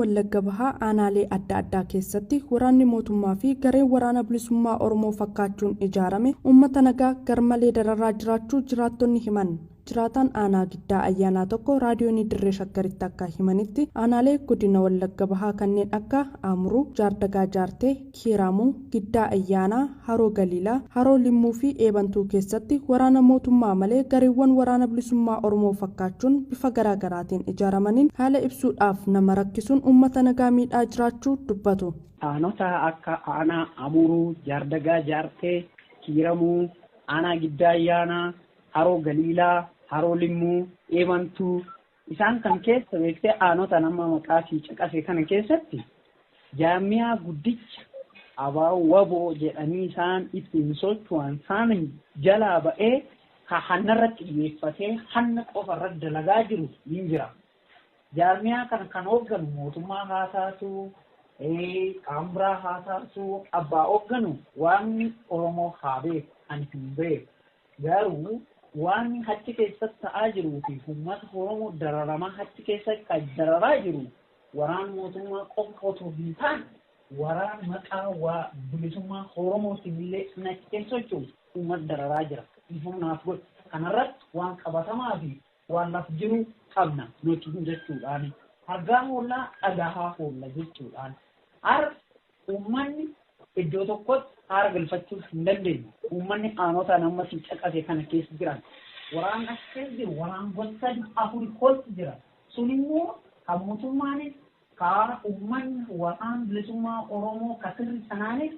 Wallagga Bahaa aanaalee adda addaa keessatti waraanni mootummaa fi gareen waraana bilisummaa Oromoo fakkaachuun ijaarame uummata nagaa garmalee dararaa jiraachuu jiraattonni himan. Jiraataan aanaa Giddaa Ayyaanaa tokko raadiyoonii Dirree Shaggaritti akka himanitti aanaalee godina Wallagga Bahaa kanneen akka Amuruu, Jaardagaa Jaartee, Kiiramuu, Giddaa Ayyaanaa, Haroo Galiilaa, Haroo Limmuu fi Eebantuu keessatti waraana mootummaa malee gareewwan waraana bilisummaa Oromoo fakkaachuun bifa garaagaraatiin ijaaramaniin haala ibsuudhaaf nama rakkisuun uummata nagaa miidhaa jiraachuu dubbatu. Aanota akka aanaa Amuruu, Jaardagaa Jaartee, Kiiramuu, aanaa Giddaa Ayyaanaa, Haroo Galiilaa, Haroo Limmuu, Eebantuu isaan kan keessa beektee aanota nama maqaa fi caqase kana keessatti jaamiyaa guddicha abaa'oo waboo jedhanii isaan ittiin socho'an isaan jalaa ba'ee ka hannarratti xiyyeeffatee hanna qofa irratti dalagaa jiru ni jira. Jaamiyaa kana kan hoogganu mootummaa haa taatu, qaama biraa haa taatu, abbaa hoogganu waaqni Oromoo haa beeku, ani hin beeku. Garuu waan achi keessatti ta'aa jiruu fi uummata Oromoo dararamaa achi keessatti kan dararaa jiru waraan mootummaa qofa otoo hin taane waraan maqaa waa bilisummaa Oromootiin illee inni achi keessa socho'u uummata dararaa jira. Humnaaf godhu. Kanarratti waan qabatamaa fi waan laf jiru qabna nuti jechuudhaan. Argaa hoollaa dhagahaa hoolla jechuudhaan. Har uummanni iddoo tokkotti haara galfachuu hin dandeenye. Uummanni aanota nama si caqase kana keessa jiran. Waraan as keessa jiru waraan gosa afurii oltu jira. Sun immoo kan mootummaanis ka uummanni waraan bilisummaa Oromoo ka sirri sanaanis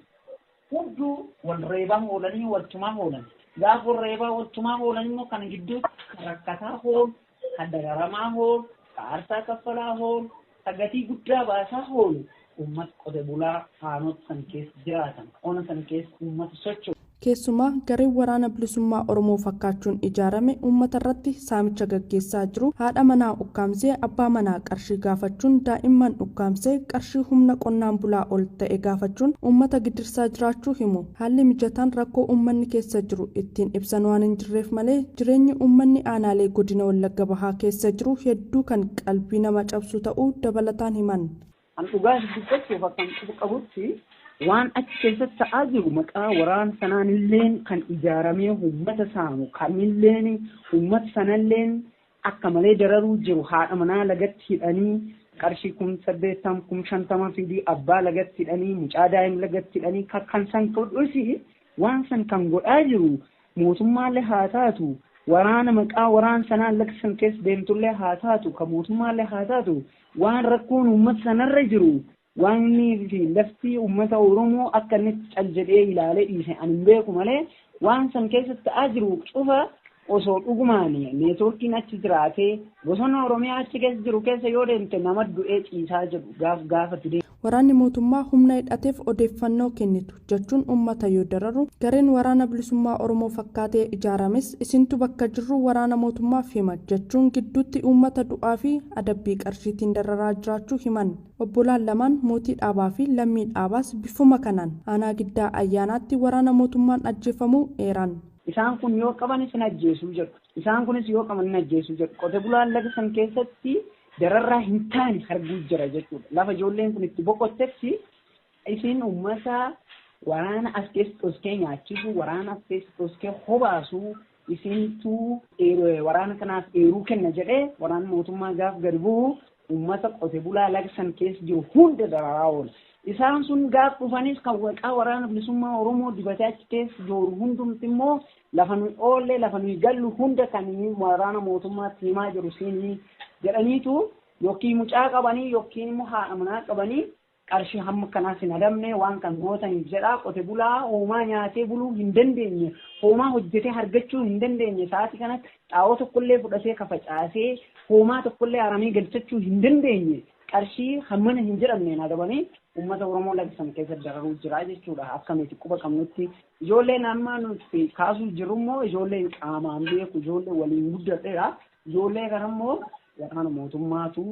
hunduu wal reebaa oolanii wal tumaa oolan. Gaafa wal reebaa wal tumaa oolan immoo kan gidduutti kan rakkataa oolu, kan dararamaa oolu, kan aarsaa kaffalaa oolu, kan gatii guddaa baasaa oolu uummata qote bulaa aanota san keessa jiraatan, ona san keessa uummata socho'u. Keessumaa gareen waraana bilisummaa Oromoo fakkaachuun ijaarame uummata irratti saamicha gaggeessaa jiru haadha manaa ukkaamsee abbaa manaa qarshii gaafachuun daa'imman ukkaamsee qarshii humna qonnaan bulaa ol ta'e gaafachuun uummata gidirsaa jiraachuu himu. Haalli mijataan rakkoo uummanni keessa jiru ittiin ibsan waan hin jirreef malee jireenyi uummanni aanaalee godina Wallagga Bahaa keessa jiru hedduu kan qalbii nama cabsu ta'uu dabalataan himan. An dhugaa dubbachuuf akkan qabutti waan achi keessatti ta'aa jiru maqaa waraana sanaan illeen kan ijaaramee uummata saamu kanilleen uummata sanalleen akka malee dararuu jiru haadha manaa lagatti hidhanii qarshii 80,000 50,000 fidii abbaa lagatti hidhanii mucaa daa'im lagatti hidhanii kan san godhusi waan san kan godhaa jiru mootummaallee haa taatu waraana maqaa waraana sanaan laga san keessa deemtullee haa taatu kan mootummaallee haa taatu waan rakkoon uummata sanarra jiru waan inni fi lafti uummata Oromoo akka inni cal jedhee ilaalee dhiise ani hin beeku malee waan san keessatti ta'aa jiru cufa osoo dhugumaan neetwoorkiin achi jiraatee bosona Oromiyaa achi keessa jiru keessa yoo deemte nama du'ee ciisaa jedhu gaaf gaafatti deema. Waraanni mootummaa humna hidhateef odeeffannoo kennitu jechuun uummata yoo dararu gareen waraana bilisummaa Oromoo fakkaatee ijaarames isintu bakka jirru waraana mootummaaf hima jechuun gidduutti uummata du'aa fi adabbii qarshiitiin dararaa jiraachuu himan. Obbolaan lamaan Mootii Dhaabaa fi Lammii Dhaabaas bifuma kanaan aanaa Giddaa Ayyaanaatti waraana mootummaan ajjeefamuu eeran. Isaan kun yoo qaban isin ajjeesuu jedhu. Isaan kunis yoo qaban hin ajjeesuu jedhu. Qote bulaan laga san keessatti dararraa hin taane arguu jira jechuudha. Lafa ijoolleen kun itti boqottetti isin uummata waraana as keessa dhoskee nyaachisu, waraana as keessa dhoskee hobaasu, isintu waraana kanaaf eeruu kenna jedhee waraanni mootummaa gaaf gadi bu'u uummata qote bulaa laga san keessa jiru hunda dararaa oola. Isaan sun gaaf dhufanis kan maqaa waraana bilisummaa Oromoo dibatee achi keessa jooru hundumti immoo lafa nuyi oollee lafa nuyi gallu hunda kan waraana mootummaatti himaa jiru siinii jedhaniitu yookiin mucaa qabanii yookiin immoo haadha manaa qabanii qarshii hamma kanaas hin adamne waan kan gootaniif jedhaa qote bulaa hoomaa nyaatee buluu hin dandeenye hoomaa hojjetee argachuu hin dandeenye sa'aatii kanatti xaa'oo tokkollee fudhatee kafacaasee hoomaa tokkollee haramee galchachuu hin dandeenye qarshii hammana hin jedhamneen adabanii uummata Oromoo laga san keessa dararuu jira jechuudha. Akka nuti quba qabnutti ijoolleen amma nuti kaasuu jirru immoo ijoolleen qaamaan beeku ijoollee waliin guddadheera. Ijoollee kana immoo waraana mootummaatu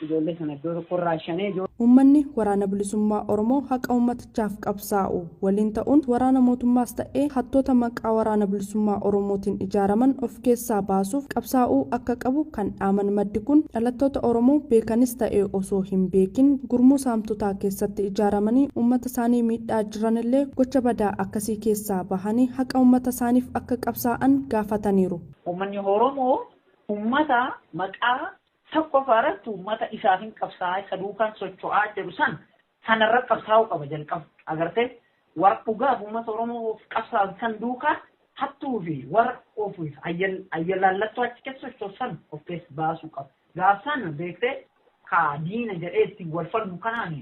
Ijoollee sana iddoo tokkorraa shanee. Uummanni Waraana Bilisummaa Oromoo haqa uummatichaaf qabsaa'u waliin ta'uun waraana mootummaas ta'ee hattoota maqaa Waraana Bilisummaa Oromootiin ijaaraman of keessaa baasuuf qabsaa'uu akka qabu kan dhaaman maddi kun, dhalattoota Oromoo beekanis ta'ee osoo hin beekin gurmuu saamtotaa keessatti ijaaramanii uummata isaanii miidhaa jiranillee gocha badaa akkasii keessaa bahanii haqa uummata isaaniif akka qabsaa'an gaafataniiru. Uummanni Oromoo uummata maqaa tokkoffaa irratti uummata isaaf hin qabsaa'aa, isa duukaan socho'aa jedhu san sanarra qabsaa'uu qaba jalqaba. Agartee, warra dhugaaf uummata Oromoof qabsaa'an san duukaa hattuu fi warra ofiif ayyalaallattuu achi keessa sochoosan of keessa baasuu qaba. Gaafsan beektee ka diina jedhee ittiin wal falmu kanaan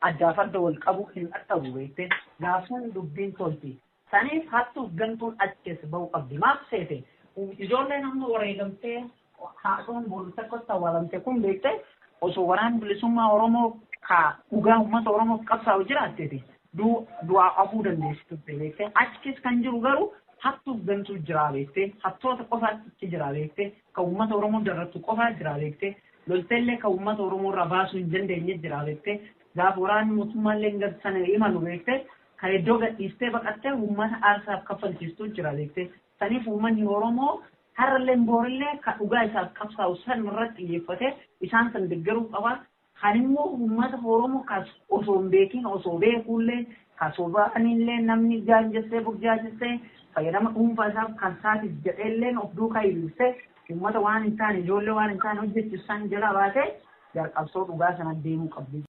addaaf adda wal qabuu hin dhaqqabu beektee, gaafsan dubbiin tolti. Saniif hattuuf gantuun achi keessa bahuu qabdi. Maaf seete, ijoolleen amma wareegamtee haadhoon boru tokkotti awwaalamte kun beektee osoo Waraanni Bilisummaa Oromoo ka dhugaa uummata Oromoof qabsaa'u jiraatteeti du'aa hafuu dandeessi turte beektee. Achi keessa kan jiru garuu hattuuf gantuu jira beektee, hattoota qofaatti jira beektee, kan uummata Oromoo darrattu qofaa jira beektee, lolteellee kan uummata Oromoo irraa baasuu hin dandeenye jira beektee. Gaafa waraanni mootummaallee gad sana imalu beektee kan iddoo gadhiistee baqattee uummata aarsaaf kaffalchiistuu jira beektee. Saniif uummanni Oromoo har'allee boorillee kan dhugaa isaaf qabsaa'u san irratti xiyyeeffatee isaan san deeggaruu qaba. Kan immoo uummata Oromoo kas osoo hin beekin, osoo beekullee, kan sobaanillee, namni jaanjessee burjaajessee fayyadama dhuunfaa isaaf kan saatiif jedheellee of duukaa hiriirsee uummata waan hin taane, ijoollee waan hin taane hojjechiisu san jala baatee jalqabsoo dhugaa sana deemuu qabdi.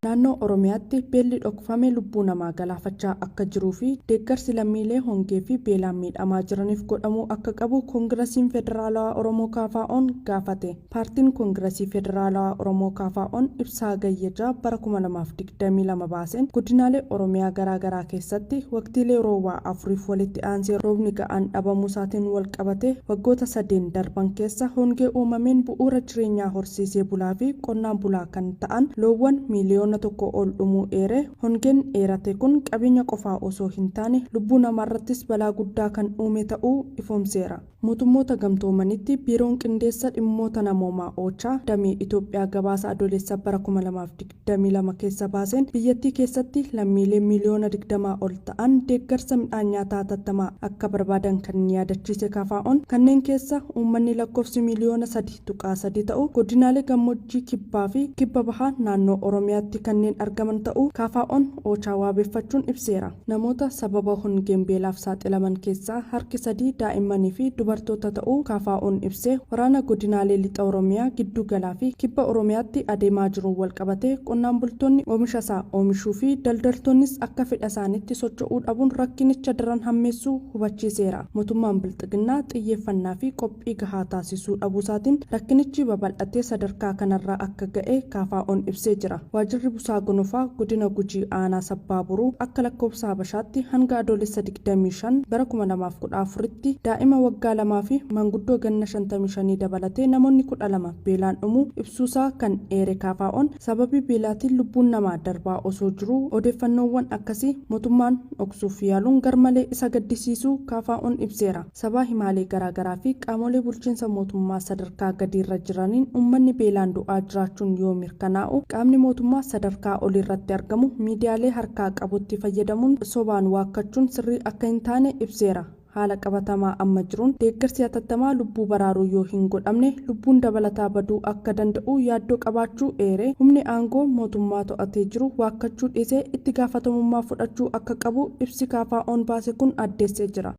Naannoo Oromiyaatti beelli dhokfame lubbuu namaa galaafachaa akka jiruu fi deeggarsi lammiilee hongee fi beelaan miidhamaa jiraniif godhamuu akka qabu Koongirasiin Federaalawaa Oromoo KFO'n gaafate. Paartiin Koongirasii Federaalawaa Oromoo KFO'n ibsaa Hagayya bara 2022 baaseen, godinaalee Oromiyaa garaa garaa keessatti waqtiilee roobaa afuriif walitti aansee roobni ga'aan dhabamuu isaatiin wal qabate waggoota sadeen darban keessa hongee uumameen bu'uura jireenyaa horsiisee bulaa fi qonnaan bulaa kan ta'an loowwan miiliyoona 1 ol dhumuu eere. Hongeen dheerate kun qabeenya qofaa osoo hin taane lubbuu namaarrattis balaa guddaa kan uume ta'uu ifoomseera. Mootummoota Gamtoomanitti Biiroon Qindeessa Dhimmoota Namoomaa OCHA damee Itoophiyaa gabaasa Adoolessa bara 2022 keessa baaseen, biyyattii keessatti lammiilee miiliyoona 20 ol ta'an deeggarsa midhaan nyaataa hatattamaa akka barbaadan kan yaadachiise KFO'n, kanneen keessa uummanni lakkoofsi miiliyoona 3.3 ta'u godinaalee gammoojjii kibbaa fi kibba bahaa naannoo Oromiyaatti kanneen argaman ta'uu KFO'n OCHA waabeeffachuun ibseera. Namoota sababa hongeen beelaaf saaxilaman keessaa harki sadii daa'immanii fi dubartoota ta'uu KFO'n ibsee, waraana godinaalee lixa Oromiyaa, giddu galaa fi kibba Oromiyaatti adeemaa jiruun walqabatee qonnaan bultoonni oomisha isaa oomishuu fi daldaltoonnis akka fedha isaaniitti socho'uu dhabuun rakkinicha daran hammeessuu hubachiiseera. Mootummaan Bilxiginnaa xiyyeeffannaa fi qophii gahaa taasisuu dhabuusaatiin rakkinichi babal'atee sadarkaa kanarraa akka ga'e KFO'n ibsee jira. Waajirri Busaa Gonofaa godina Gujii aanaa Sabbaa Boruu akka lakkoofsa Habashaatti hanga Adoolessa 25 bara 2014tti daa'ima waggaa 2 fi maanguddoo ganna 55 dabalatee namoonni 12 beelaan dhumuu ibsuusaa kan eere KFO'n, sababii beelaatiin lubbuun namaa darbaa osoo jiruu odeeffannoowwan akkasii mootummaan dhoksuuf yaaluun garmalee isa gaddisiisuu KFO'n ibseera. Sabaa himaalee garaagaraa fi qaamolee bulchiinsa mootummaa sadarkaa gadiirra jiraniin uummanni beelaan du'aa jiraachuun yoo mirkanaa'u, qaamni mootummaa sadarkaa oliirratti argamu miidiyaalee harkaa qabutti fayyadamuun sobaan waakkachuun sirrii akka hin taane ibseera. Haala qabatamaa amma jiruun deeggarsi hatattamaa lubbuu baraaruu yoo hin godhamne lubbuun dabalataa baduu akka danda'u yaaddoo qabaachuu eere, humni aangoo mootummaa to'atee jiru waakkachuu dhiisee itti gaafatamummaa fudhachuu akka qabu ibsi KFO'n baase kun addeessee jira.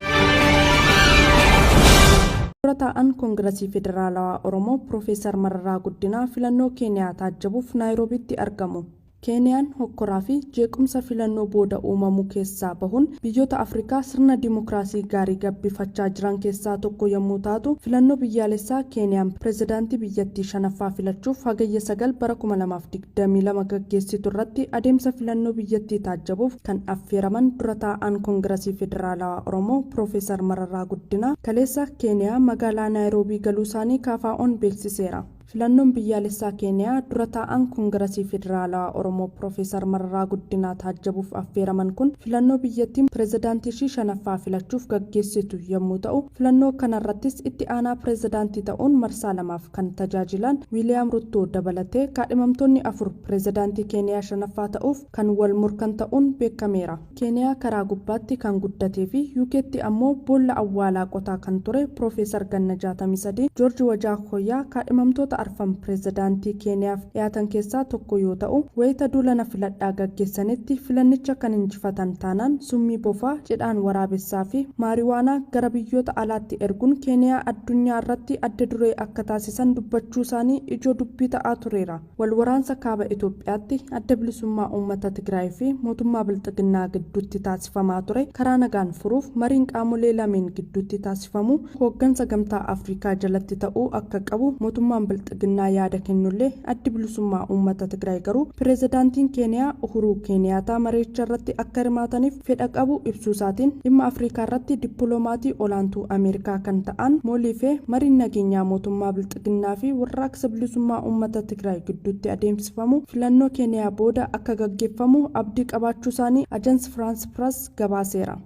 Dura taa'an Koongirasii Federaalawaa Oromoo Piroofeesar Mararaa Guddinaa filannoo Keeniyaa taajjabuuf Naayiroobiitti argamu. Keeniyaan hokkoraa fi jeequmsa filannoo booda uumamu keessaa bahuun biyyoota Afrikaa sirna dimookiraasii gaarii gabbifachaa jiran keessaa tokko yommuu taatu, filannoo biyyaalessaa Keeniyaan pireezidaantii biyyattii shanaffaa filachuuf Hagayya 9 bara 2022 gaggeessitu irratti adeemsa filannoo biyyattii taajjabuuf kan affeeraman dura taa'an Koongirasii Federaalawaa Oromoo Piroofeesar Mararaa Guddinaa kaleessa Keeniyaa magaalaa Naayiroobii galuu isaanii KFO'n beeksiseera. Filannoon biyyaalessaa Keeniyaa dura taa'aan Koongirasii Federaalawaa Oromoo Piroofeesar Mararaa Guddinaa taajjabuuf affeeraman kun filannoo biyyattiin pireezidaantii ishii shanaffaa filachuuf gaggeessitu yommuu ta'u, filannoo kanarrattis itti aanaa pireezidaantii ta'uun marsaa lamaaf kan tajaajilan Wiiliyaam Ruttoo dabalatee kaadhimamtoonni 4 pireezidaantii Keeniyaa shanaffaa ta'uuf kan wal morkan ta'uun beekameera. Keeniyaa karaa gubbaatti kan guddatee fi UK'tti ammoo boolla awwaalaa qotaa kan ture Piroofeesar Ganna 63 Joorji Wajaakoyaa kaadhimamtoota arfan pireezidaantii Keeniyaaf dhiyaatan keessaa tokko yoo ta'u, wayita duula na filadhaa gaggeessanitti filannicha kan injifatan taanaan summii bofaa, cidhaan waraabessaa fi maariwaanaa gara biyyoota alaatti erguun Keeniyaa addunyaa irratti adda duree akka taasisan dubbachuu isaanii ijoo dubbii ta'aa tureera. Wal waraansa kaaba Itoophiyaatti adda bilisummaa uummata Tigraay fi mootummaa Bilxiginnaa gidduutti taasifamaa ture karaa nagaan furuuf mariin qaamolee lameen gidduutti taasifamu hooggansa gamtaa Afrikaa jalatti ta'uu akka qabu mootummaan Bilxiginnaa yaada kennullee addi bilisummaa uummata Tigraay garuu pireezidaantiin Keeniyaa Uhuruu Keeniyaataa mariicha irratti akka hirmaataniif fedha qabu ibsuu isaatiin dhimma Afrikaa irratti dippiloomatii olaantuu Ameerikaa kan ta'an Mooliifee mariin nageenyaa mootummaa Bilxiginnaa fi warraaqsa bilisummaa uummata Tigraay gidduutti adeemsifamu filannoo Keeniyaa booda akka gaggeeffamu abdii qabaachuu isaanii Ajansi Firaans Piraas gabaaseera.